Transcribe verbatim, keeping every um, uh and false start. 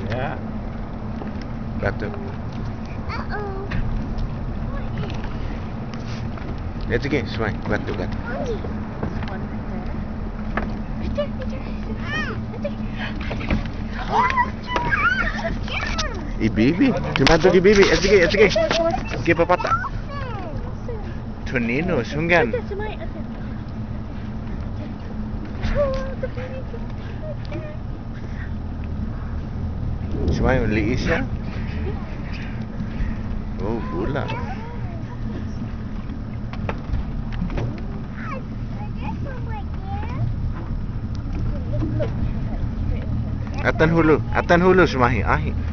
Yeah. Guatu. It's okay, it's fine. Guatu, guatu. I bibi. Ti mantok i bibi. It's okay, it's okay. It's okay, papata. Toninos, hunggan. Siha, un li'e' siha. Oh, bula. Atan hulo', atan hulo', siha, ahe'.